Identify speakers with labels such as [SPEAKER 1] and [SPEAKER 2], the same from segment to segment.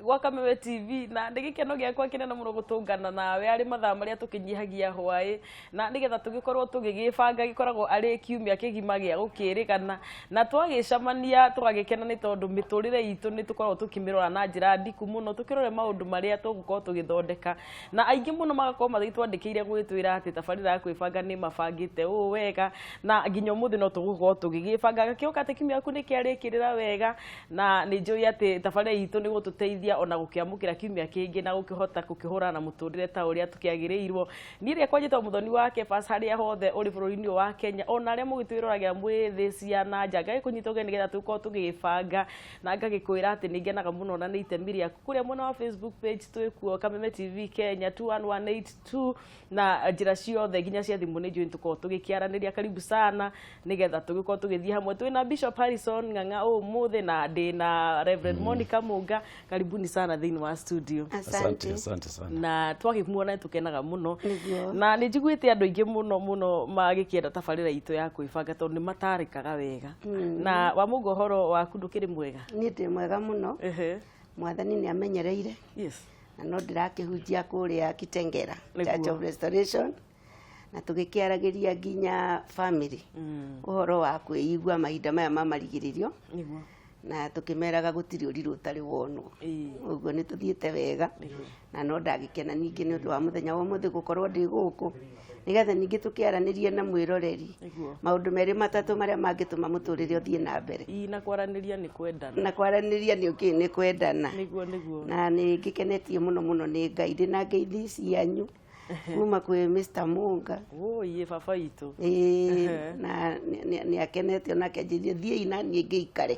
[SPEAKER 1] Gwa Kameme TV, na nĩ gĩkeno gĩakwa kĩnene mũno gũtũngana nawe arĩ mathaa marĩa tũkĩnyihagia hwaĩ, na nĩgetha tũgĩkorwo tũgĩgĩbanga gĩkoragwo arĩ kiumia kĩgima gĩa gũkĩrĩgana, na twagĩcemania tũgagĩkena nĩ tondũ mĩtũrĩre itũ nĩ tũkoragwo tũkĩmĩrora na njĩra ndiku mũno, tũkĩrore maũndũ marĩa tũgũkorwo tũgĩthondeka, na aingĩ mũno magakorwo magĩtwandĩkĩire gwĩtwĩra atĩ tabarĩra ya kwĩbanga nĩ mabangĩte ũũ wega, na nginya ũmũthĩ no tũgũkorwo tũgĩgĩbanga. Gakĩoka atĩ kiumia gĩaku nĩ kĩarĩkĩrĩra wega, na nĩ njũĩ atĩ tabarĩra itũ nĩ gũtũteithia ona gũkĩamũkĩra kiumia kĩngĩ na gũkĩhota gũkĩhũrana na mũtũrĩre ta ũrĩa tũkĩagĩrĩirwo. Niĩ rĩakwa njĩtagwo Mũthoni wa Kebas, harĩa hothe ũrĩ bũrũri-inĩ ũyũ wa Kenya, ona arĩa mũgĩtwĩroragĩra mwĩ thĩ cia na nja, ngagĩkũnyita ũgeni nĩgetha tũkorwo tũgĩgĩbanga, na ngagĩkwĩra atĩ nĩ ngenaga mũno na nĩ itemi rĩaku. Kũrĩa mwena wa Facebook page twĩkuo Kameme TV Kenya 21182, na njĩra ciothe nginya cia thimũ nĩ njũĩ nĩ tũkoragwo tũgĩkĩaranĩria. Karibu sana nĩgetha tũgĩkorwo tũgĩthiĩ hamwe. Twĩna Bishop Harrison Ng'ang'a ũmũthĩ na ndĩna Reverend Monica Mũnga. Karibuni sana thĩinĩ wa studio.
[SPEAKER 2] Asante, asante sana.
[SPEAKER 1] Na twagĩmuona nĩ tũkenaga mũno.
[SPEAKER 3] Nĩguo.
[SPEAKER 1] Na nĩ njiguĩte andũ aingĩ mũno mũno magĩkĩenda tabarĩra itũ ya kwĩbanga tondũ nĩ matarĩkaga wega. Na Wamũnga, ũhoro waku ndũkĩrĩ mwega?
[SPEAKER 3] Niĩ ndĩ mwega mũno. Mwathani nĩ amenyereire. Na no ndĩrakĩhunjia kũrĩa Kitengera, Church of Restoration, na tũgĩkĩaragĩria nginya family ũhoro wa kwĩigua mahinda maya ma marigĩrĩrio. Na tũkĩmeraga gũtirĩ ũrirũ ũtarĩ wonwo. Ũguo nĩ tũthiĩte wega. Na no ndagĩkena ningĩ nĩ ũndũ wa mũthenya wa ũmũthĩ gũkorwo ndĩ gũkũ, nĩgetha ningĩ tũkĩaranĩrie na mwĩroreri maũndũ merĩ matatũ marĩa mangĩtũma mũtũrĩre ũthiĩ na mbere.
[SPEAKER 1] Ii, na kwaranĩria nĩ kwendana.
[SPEAKER 3] Na kwaranĩria nĩ ũkĩ nĩ kwendana.
[SPEAKER 1] Nĩguo, nĩguo.
[SPEAKER 3] Na nĩ ngĩkenetio mũno mũno nĩ Ngai, ndĩna ngeithi cianyu kuma kwĩ Mr. Munga.
[SPEAKER 1] Ũiĩ baba witũ.
[SPEAKER 3] Ĩĩ, na nĩ akenetio nake anjĩrire thiĩi na niĩ ngĩikare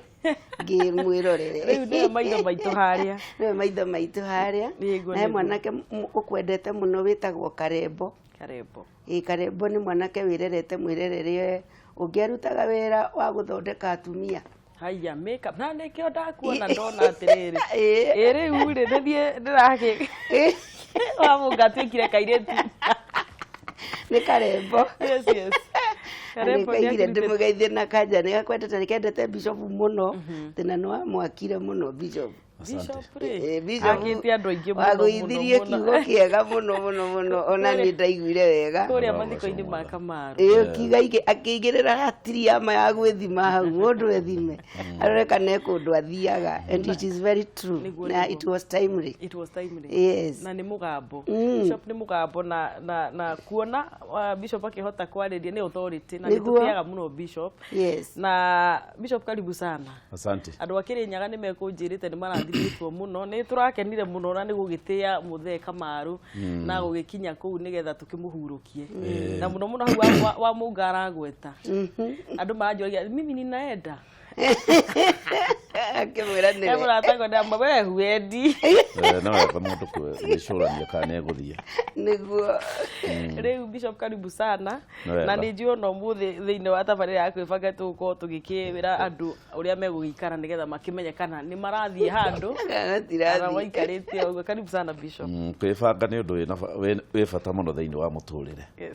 [SPEAKER 3] ngĩmwĩrorere.
[SPEAKER 1] Rĩu nĩwe maitho maitũ harĩa.
[SPEAKER 3] Nĩwe maitho maitũ harĩa.
[SPEAKER 1] Nĩguo,
[SPEAKER 3] Na he
[SPEAKER 1] nĩguo.
[SPEAKER 3] mwanake ũkwendete mũno wĩtagwo Karembo.
[SPEAKER 1] Karembo.
[SPEAKER 3] Ĩĩ, Karembo nĩ mwanake wĩrerete mwĩrerere ũngĩ arutaga wĩra wa gũthondeka atumia.
[SPEAKER 1] Haiya, makeup na nĩkĩo ndakuona ndona atĩrĩrĩ.
[SPEAKER 3] Ĩĩ.
[SPEAKER 1] Ĩ rĩu rĩ, nĩthiĩ ndĩrakĩ Wamũnga atuĩkire kairĩtu.
[SPEAKER 3] Nĩ Karembo.
[SPEAKER 1] Yes. Karembo nĩ
[SPEAKER 3] nĩkaigire
[SPEAKER 1] akĩrutĩte-
[SPEAKER 3] ndĩmũgeithie na kanja nĩ gakwendete, nĩ kendete Bishop mũno, tena nĩ wamwakire mũno Bishop.
[SPEAKER 1] Bishop rĩ,
[SPEAKER 3] Ĩĩ, Bishop
[SPEAKER 1] akĩte andũ aingĩ mũno mũno
[SPEAKER 3] wagũithirie
[SPEAKER 1] mũno.
[SPEAKER 3] kiugo kĩega mũno mũno mũno, ona niĩ ndaiguire wega.
[SPEAKER 1] Kũrĩa mathiko-inĩ ma Kamaru.
[SPEAKER 3] Ĩĩ, kiuga akĩigĩrĩra ratiri ya ma ya gwĩthima hau, mũndũ ethime arore kana e kũndũ athiaga, and it is very true.
[SPEAKER 1] Nĩguo,
[SPEAKER 3] Na
[SPEAKER 1] nĩguo.
[SPEAKER 3] it was timely.
[SPEAKER 1] It was timely.
[SPEAKER 3] Yes.
[SPEAKER 1] Na nĩ mũgambo. Bishop nĩ mũgambo na kuona Bishop akĩhota kwarĩria nĩ authority, na nĩ tũtĩaga mũno Bishop. Na Bishop, karibu sana.
[SPEAKER 2] Asante.
[SPEAKER 1] Andũ a Kĩrĩnyaga nĩ mekũnjĩrĩte nĩ marathimĩtwo mũno, nĩ tũrakenire mũno na nĩ gũgĩtĩa mũthee Kamaru na gũgĩkinya kũu nĩgetha tũkĩmũhurũkie, na mũno mũno hau wa Mũnga aragweta andũ maranjũragia mimi ninaenda.
[SPEAKER 3] Akĩmwĩra nĩwe.
[SPEAKER 1] Mũratagwo ndamba we huendi.
[SPEAKER 2] No wega mũndũ gwĩcũrania kana nĩ egũthiĩ.
[SPEAKER 3] Nĩguo.
[SPEAKER 1] Rĩu Bishop, karibu sana.
[SPEAKER 2] Nĩ wega.
[SPEAKER 1] Na nĩ njũĩ ona ũmũthĩ thĩinĩ wa tabarĩra ya kwĩbanga tũgũkorwo tũgĩkĩra andũ ũrĩa megũgĩikara nĩgetha makĩmenye kana nĩ marathiĩ handũ
[SPEAKER 3] kana
[SPEAKER 1] kana
[SPEAKER 3] tirathiĩ.
[SPEAKER 1] maikarĩte ũguo. Karibu sana, Bishop.
[SPEAKER 2] Kwĩbanga nĩ ũndũ wĩ bata mũno thĩinĩ wa mũtũrĩre,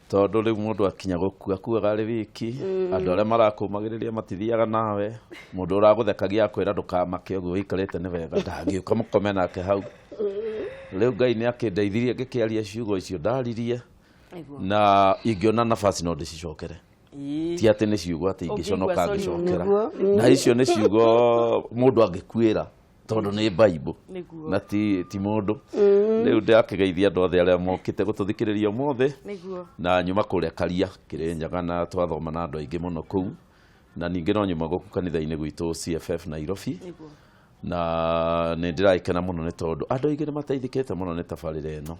[SPEAKER 2] tondũ rĩu mũndũ akinya gũkua akuaga arĩ wiki. Andũ arĩa marakũmagĩrĩria matithiaga nawe, mũndũ ũragũthekagia akwĩra ndũkamake ũguo wĩikarĩte nĩ wega ndangĩũka mũkome nake hau. Rĩu Ngai nĩ akĩndeithirie ngĩkĩaria ciugo icio ndaririe, na ingĩona nafasi no ndĩcicokere. Ti atĩ nĩ ciugo atĩ ingĩconoka
[SPEAKER 1] Ũngĩigua sorry.
[SPEAKER 2] ngĩcokera.
[SPEAKER 3] Nĩguo.
[SPEAKER 2] Na icio nĩ ciugo mũndũ angĩkuĩra tondũ nĩ Bible na ti mũndũ. Rĩu ndĩrakĩgeithia andũ othe arĩa mokĩte gũtũthikĩrĩria ũmũthĩ. Na nyuma kũrĩa Karia Kĩrĩnyaga, na twathoma na andũ aingĩ mũno kũu, na ningĩ no nyuma gũkũ kanitha-inĩ gwitũ CFF Nairobi. Na nĩ ndĩragĩkena mũno nĩ tondũ andũ aingĩ nĩ mateithĩkĩte mũno nĩ tabarĩra ĩno,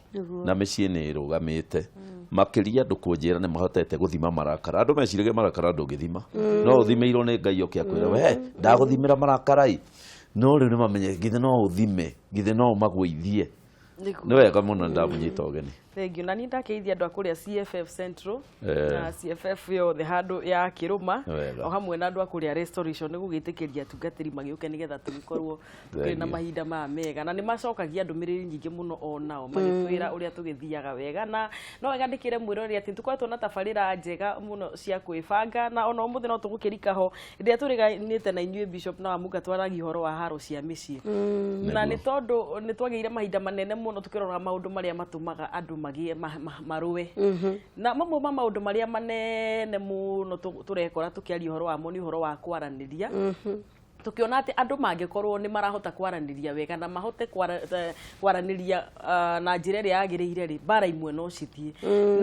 [SPEAKER 2] na mĩciĩ nĩ ĩrũgamĩte makĩria. Andũ kũnjĩra nĩ mahotete gũthima marakara. Andũ meciragia marakara ndũngĩthima, no ũthimĩirwo nĩ Ngai oke akwĩra we ndagũthimĩra marakara ĩ, no rĩu nĩ mamenye githĩ no ũthime, githĩ no ũmagũithie. Nĩ wega mũno, ndamũnyita ũgeni.
[SPEAKER 1] Thank you. Na niĩ ndakeithia andũ a kũrĩa CFF Central
[SPEAKER 2] Eh.
[SPEAKER 1] na CFF yothe handũ ya Kĩrũma
[SPEAKER 2] Wega.
[SPEAKER 1] o hamwe na andũ a kũrĩa Restoration nĩ gũgĩtĩkĩria atungatĩri magĩũke nĩgetha tũgĩkorwo tũkĩrĩ na
[SPEAKER 2] Thank you.
[SPEAKER 1] mahinda maya mega. Na nĩ macokagia ndũmĩrĩri nyingĩ mũno o nao magĩtwĩra ũrĩa tũgĩthiaga wega. Na no wega ndĩkĩre mwĩroreri atĩ tũkoretwo na tabarĩra njega mũno cia kwĩbanga, na ona ũmũthĩ no tũgũkĩrika ho rĩrĩa tũrĩganĩte na inyuĩ Bishop na Wamunga twaragia ũhoro wa haro cia mĩciĩ. Na nĩ tondũ nĩ twagĩire mahinda manene mũno tũkĩrora maũndũ marĩa matũmaga andũ magĩe marũe. Na mamwe ma maũndũ marĩa manene mũno tũrekora tũkĩaria ũhoro wamo nĩ ũhoro wa kwaranĩria. Tukiona atĩ andũ mangĩkorwo nĩ marahota kwaranĩria wega na mahote kwaranĩria na njĩra ĩrĩa yagĩrĩire rĩ, mbara imwe no cithiĩ.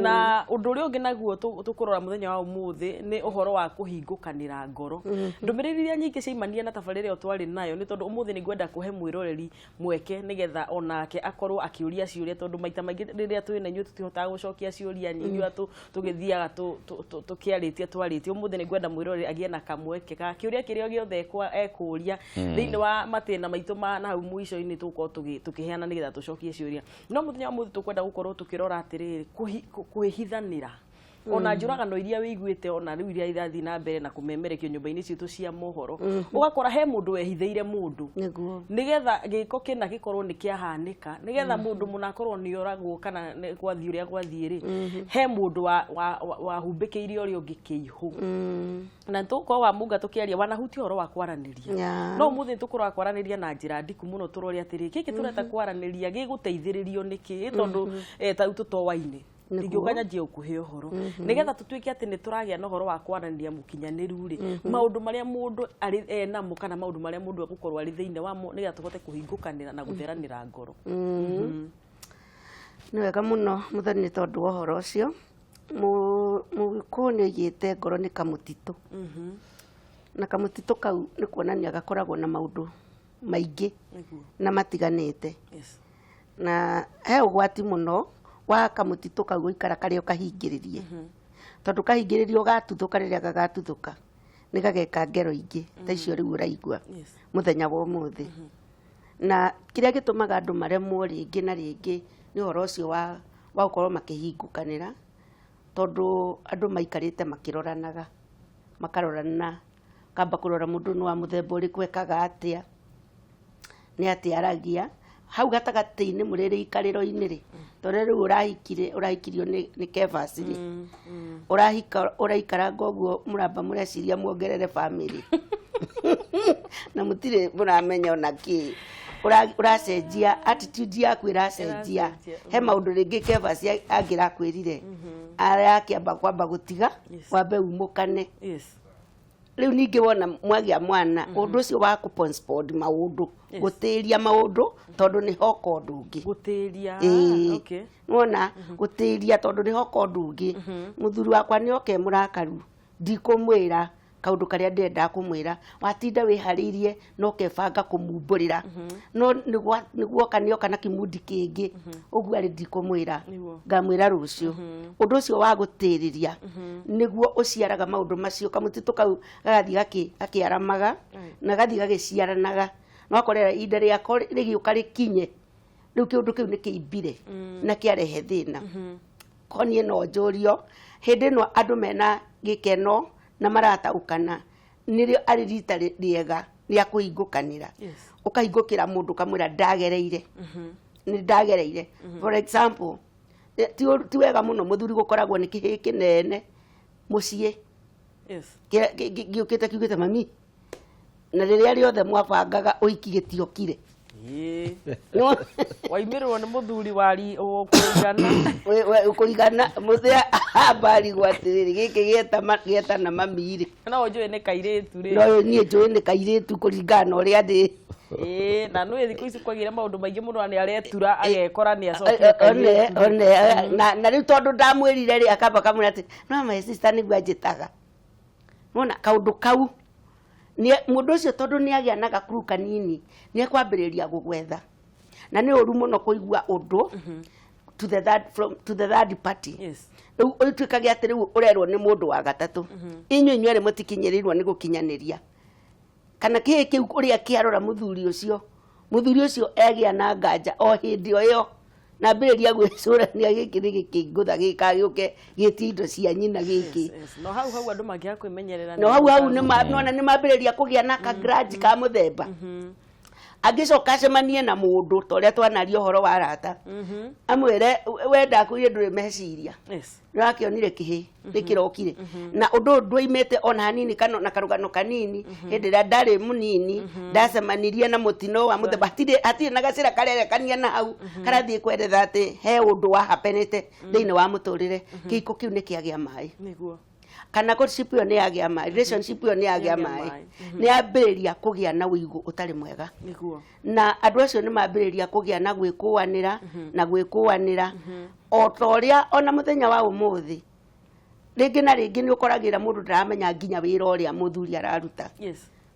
[SPEAKER 1] Na ũndũ ũrĩa ũngĩ naguo tũkũrora mũthenya wa ũmũthĩ nĩ ũhoro wa kũhingũkanĩra ngoro. Ndũmĩrĩri iria nyingĩ ciaimania na tabarĩra ĩyo twarĩ nayo nĩ tondũ ũmũthĩ nĩ ngwenda kũhe mwĩroreri mweke nĩgetha onake akorwo akĩũria ciũria, tondũ maita maingĩ rĩrĩa twĩ na inyuĩ tũtihotaga gũcokia ciũria nyingĩ ũrĩa tũgĩthiaga tũkĩarĩtie twarĩtie. Ũmũthĩ nĩ ngwenda mwĩroreri agĩe na kamweke ka kĩũria kĩrĩa gĩothe ekũria thĩinĩ wa matĩna maitũ ma na hau mũico-inĩ tũgũkorwo tũkĩheana nĩgetha tũcokie ciũria. No mũthenya wa ũmũthĩ tũkwenda gũkorwo tũkĩrora atĩrĩrĩ, kwĩhithanĩra ona njũragano iria wĩiguĩte ona rĩu iria irathiĩ na mbere na kũmemerekio nyũmba-inĩ citũ cia mohoro, ũgakora he mũndũ wehithĩire mũndũ nĩgetha gĩko kĩna gĩkorwo nĩ kĩahanĩka, nĩgetha mũndũ mũna akorwo nĩ oragwo kana gwathiĩ ũrĩa gwathiĩ rĩ, he mũndũ wahumbĩkĩire ũrĩa ũngĩ kĩihũ. Na tũgũkorwo wa Munga tũkĩaria wanahutia ũhoro wa kwaranĩria. No ũmũthĩ tũkũrora kwaranĩria na njĩra ndiku mũno, tũrore atĩrĩ, gĩkĩ tũreta kwaranĩria gĩgũteithĩrĩrio nĩkĩ, tondũ ta rĩu tũtoaine. Ingĩũka nyanjie gũkũhe ũhoro nĩgetha tũtuĩke atĩ nĩ tũragĩa na ũhoro wa kwaranĩria mũkinyanĩru rĩ, maũndũ marĩa mũndũ arĩ enamo kana maũndũ marĩa mũndũ egũkorwo arĩ thĩinĩ wamo nĩgetha tũhote kũhingũkanĩra na gũtheranĩra ngoro.
[SPEAKER 3] Nĩ wega mũno Mũthoni nĩ tondũ wa ũhoro ũcio. Mũgĩkũyũ nĩ oigĩte ngoro nĩ kamũtitũ. Na kamũtitũ kau nĩ kuonania gakoragwo na maũndũ maingĩ na matiganĩte. Na he ũgwati mũno wa kamũtitũ kau gũikara karĩ o kahingĩrĩrie. Tondũ kahingĩrĩrio gatuthũka, rĩrĩa gagatuthũka nĩ gageka ngero ingĩ ta icio rĩu ũraigua mũthenya wa ũmũthĩ. Na kĩrĩa gĩtũmaga andũ maremwo rĩngĩ na rĩngĩ nĩ ũhoro ũcio wa gũkorwo makĩhingũkanĩra, tondũ andũ maikarĩte makĩroranaga, makarorana, kamba kũrora mũndũ nĩ wa mũthemba ũrĩkũ, ekaga atĩa, nĩ atĩa aragia. Hau gatagatĩ-inĩ mũrĩ rĩikarĩro-inĩ rĩ, tondũ rĩu ũrahikirio nĩ Kevas rĩ, ũraikaranga ũguo mũramba mũreciria muongerere family. Na mũtirĩ mũramenya ona kĩ. Ũracenjia attitude yaku ĩracenjia. He maũndũ rĩngĩ Kevas angĩrakwĩrire, arakĩamba kwamba gũtiga, wambe umũkane. Rĩu ningĩ wona mwagĩa mwana, ũndũ ũcio wa kũ postpone maũndũ, gũtĩria maũndũ tondũ nĩ hoka ũndũ ũngĩ.
[SPEAKER 1] Gũtĩria,
[SPEAKER 3] Nĩwona, gũtĩria tondũ nĩ hoka ũndũ ũngĩ. Mũthuri wakwa nĩ oke mũrakaru, ndikũmwĩra kaũndũ karĩa ndĩrenda kũmwĩra, watinda wĩharĩirie no kebanga kũmumbũrĩra. No nĩguoka nĩoka na kĩmundi kĩngĩ, ũguo arĩ ndikũmwĩra, ngamwĩra rũciũ. Ũndũ ũcio wa gũtĩrĩria nĩguo ũciaraga maũndũ macio, kamũtitũ kau gagathiĩ gakĩaramaga na gathiĩ gagĩciaranaga, no akorera ihinda rĩako rĩgĩũka rĩkinye, rĩu kĩũndũ kĩu nĩ kĩimbire na kĩarehe thĩna. Ko niĩ no njũrio, hĩndĩ ĩno andũ mena gĩkeno na marataũkana, nĩrĩo arĩ rita rĩega rĩa kũhingũkanĩra. Ũkahingũkĩra mũndũ ũkamwĩra ndagereire. Nĩ ndagereire. For example, ti wega mũno mũthuri gũkoragwo nĩ kĩhĩĩ kĩnene mũciĩ. Gĩũkĩte kiugĩte mami, na rĩrĩa rĩothe mwabangaga ũhiki gĩtiokire.
[SPEAKER 1] Waimĩrĩrwo nĩ mũthuri wari ũkũigana.
[SPEAKER 3] Ũkũigana, mũthĩa ambarigwo atĩrĩrĩ, gĩkĩ gĩetana mami rĩ.
[SPEAKER 1] No njũĩ nĩ kairĩtu rĩ.
[SPEAKER 3] No niĩ njũĩ nĩ kairĩtu kũringana na ũrĩa ndĩ.
[SPEAKER 1] Na nĩ thikũ ici kwagĩire maũndũ maingĩ mũno, nĩ aretura agekora nĩ acokire kairĩtu.
[SPEAKER 3] One, na rĩu tondũ ndamwĩrire rĩ, akamba kamwĩra atĩ, no my sister nĩguo anjĩtaga. Nĩwona kaũndũ kau, mũndũ ũcio tondũ nĩ agĩa na gakuru kanini, nĩ ekwambĩrĩria gũgwetha. Na nĩ ũru mũno kũigua ũndũ to the third, from, to the third party. Rĩu ũtuĩkage atĩ rĩu ũrerwo nĩ mũndũ wa gatatũ. Inyuĩ inyuerĩ mũtikinyĩrĩirwo nĩ gũkinyanĩria. Kana kĩhĩ kĩu ũrĩa kĩarora mũthuri ũcio, mũthuri ũcio egĩa na nganja o hĩndĩ o ĩyo. Na ambĩrĩria gwĩcũrania gĩkĩ nĩ gĩkĩngũtha gĩka gĩũke gĩtie indo cia nyina gĩkĩ.
[SPEAKER 1] Yes. No hau hau andũ mangĩaga kwĩmenyerera.
[SPEAKER 3] No hau hau nĩma nona nĩ mambĩrĩria kũgĩa na ka grudge ka mũthemba. Angĩcoka acemanie na mũndũ ta ũrĩa twanaria ũhoro wa arata, amwĩre, "We ndakwĩrire ndũrĩ meciria." Nĩrakĩonire kĩhĩ nĩ kĩrokire na ũndũ ũyũ ndwoimĩte ona hanini kana na karũgano kanini. Hĩndĩ ĩrĩa ndarĩ mũnini, ndacemanirie na mũtino wa mũthemba, hatirĩ na gacĩra karerekania na hau karathiĩ kweretha atĩ he ũndũ wa hapenete thĩinĩ wa mũtũrĩre. Kĩhiko kĩu nĩ kĩagĩa maĩ, kana courtship ĩyo nĩ yagĩa maĩ, relationship ĩyo nĩ yagĩa
[SPEAKER 1] yagĩa
[SPEAKER 3] maĩ,
[SPEAKER 1] maĩ.
[SPEAKER 3] Nĩ yambĩrĩria kũgĩa na ũigũ ũtarĩ mwega. Na andũ acio nĩ mambĩrĩria kũgĩa na gwĩkũanĩra na gwĩkũanĩra, o ta ũrĩa ona mũthenya wa ũmũthĩ rĩngĩ na rĩngĩ nĩ ũkoragĩra mũndũ ndaramenya nginya wĩra ũrĩa mũthuri araruta,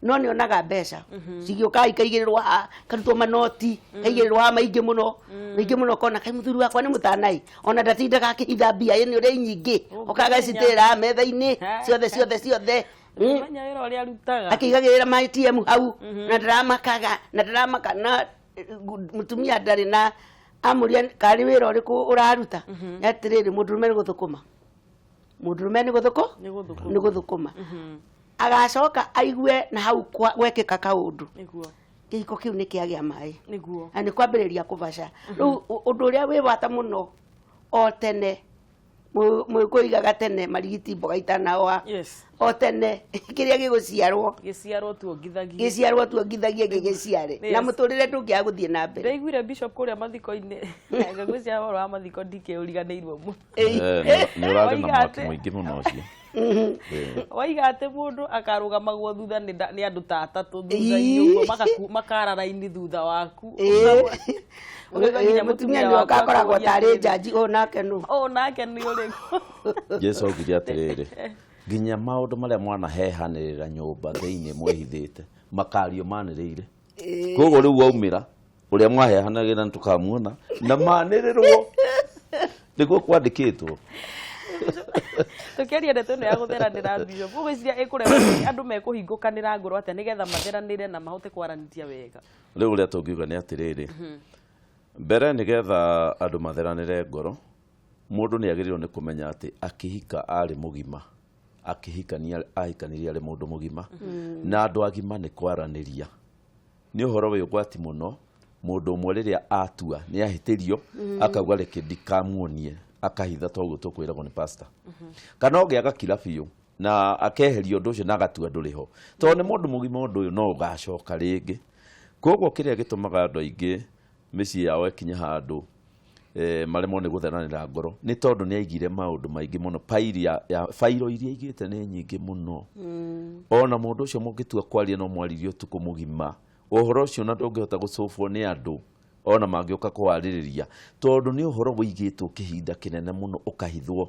[SPEAKER 3] no nĩ onaga mbeca cigĩũka ikaigĩrĩrwo haha, karutwo manoti, kaigĩrĩrwo haha maingĩ mũno, maingĩ mũno, kona kai mũthuri wakwa nĩ mũtanai, ona ndatindaga akĩhitha mbia ĩ nĩ ũrĩa nyingĩ.
[SPEAKER 1] Ũngĩmenya.
[SPEAKER 3] Ũkagacitĩra haha metha-inĩ ciothe ciothe ciothe.
[SPEAKER 1] Ũngĩmenya wĩra ũrĩa arutaga.
[SPEAKER 3] Akĩigagĩrĩra ma ATM hau na ndaramakaga na ndaramaka na mũtumia ndarĩ na amũria karĩ wĩra ũrĩkũ ũraruta. Atĩrĩrĩ, mũndũrũme nĩ gũthũkũma, mũndũrũme nĩ gũthũkũ
[SPEAKER 1] Nĩ gũthũkũma.
[SPEAKER 3] Nĩ gũthũkũma. Agacoka aigue na hau gwekĩka kaũndũ, kĩhiko kĩu nĩ kĩagĩa maĩ na nĩ kwambĩrĩria kũbaca. Rĩu ũndũ ũrĩa wĩ bata mũno, o tene mũkũigaga tene marigiti mboga itanaoa, o tene kĩrĩa gĩgũciarwo
[SPEAKER 1] gĩciarwo tuongithagie.
[SPEAKER 3] Gĩciarwo tuongithagie gĩgĩciare na mũtũrĩre ndũngĩaga gũthiĩ na mbere.
[SPEAKER 1] Ndaiguire bishop kũrĩa mathiko-inĩ, ngagwĩciria ũhoro wa mathiko ndikĩũriganĩirwo mũno.
[SPEAKER 2] Nĩ ũrarĩ na
[SPEAKER 1] Waiga
[SPEAKER 2] mwaki mũingĩ mũno ũcio.
[SPEAKER 1] Waiga atĩ mũndũ akarũgamagwo thutha nĩ andũ ta atatũ thutha-inĩ ũguo, makara raini thutha waku. Ũkaigua nginya
[SPEAKER 3] mũtumia
[SPEAKER 1] mũtumia
[SPEAKER 3] nĩ
[SPEAKER 1] waku
[SPEAKER 3] akoragwo
[SPEAKER 1] akũria
[SPEAKER 3] tarĩ
[SPEAKER 1] atĩrĩrĩ,
[SPEAKER 3] njanji, ũyũ nake nũ?
[SPEAKER 1] Ũyũ nake nĩ ũrĩkũ?
[SPEAKER 2] Jesu augire atĩrĩrĩ, nginya maũndũ marĩa mwanahehanĩrĩra nyũmba thĩinĩ mwĩhithĩte makario manĩrĩire. Koguo rĩu waumĩra ũrĩa mwahehanagĩra nĩ tũkamuona na manĩrĩrwo nĩguo kwandĩkĩtwo.
[SPEAKER 1] Tũkĩaria ndeto ĩno ya gũtheranĩra, bishop, ũgwĩciria ĩkũrehwo andũ mekũhingũkanĩra ngoro atĩa nĩgetha matheranĩre na mahote kwaranĩria wega?
[SPEAKER 2] Rĩu ũrĩa tũngiuga nĩ atĩrĩrĩ, mbere nĩgetha andũ matheranĩre ngoro, mũndũ nĩ agĩrĩirwo nĩ kũmenya atĩ akĩhika arĩ mũgima, akĩhikania ahikanirie arĩ mũndũ mũgima, na andũ agima nĩ kwaranĩria. Nĩ ũhoro wĩ ũgwati mũno mũndũ ũmwe rĩrĩa atua nĩ ahĩtĩrio akauga reke ndikamuonie, akahitha toguo tũkwĩragwo nĩ pastor, kana ũngĩ agakira biũ na akeheria ũndũ ũcio na agatua ndũrĩ ho, tondũ nĩ mũndũ mũgima, ũndũ ũyũ no ũgacoka rĩngĩ. Koguo kĩrĩa gĩtũmaga andũ aingĩ mĩciĩ yao ĩkinye handũ maremwo nĩ gũtheranĩra ngoro nĩ tondũ nĩ aigire maũndũ maingĩ mũno, pairi ya bairo iria aigĩte nĩ nyingĩ mũno. Ona mũndũ ũcio mũngĩtua kwaria no mwaririe ũtukũ mũgima ũhoro ũcio na ndũngĩhota gũcũbwo nĩ andũ ona mangĩũka kũwarĩrĩria, tondũ nĩ ũhoro wĩigĩtwo kĩhinda kĩnene mũno, ũkahithwo,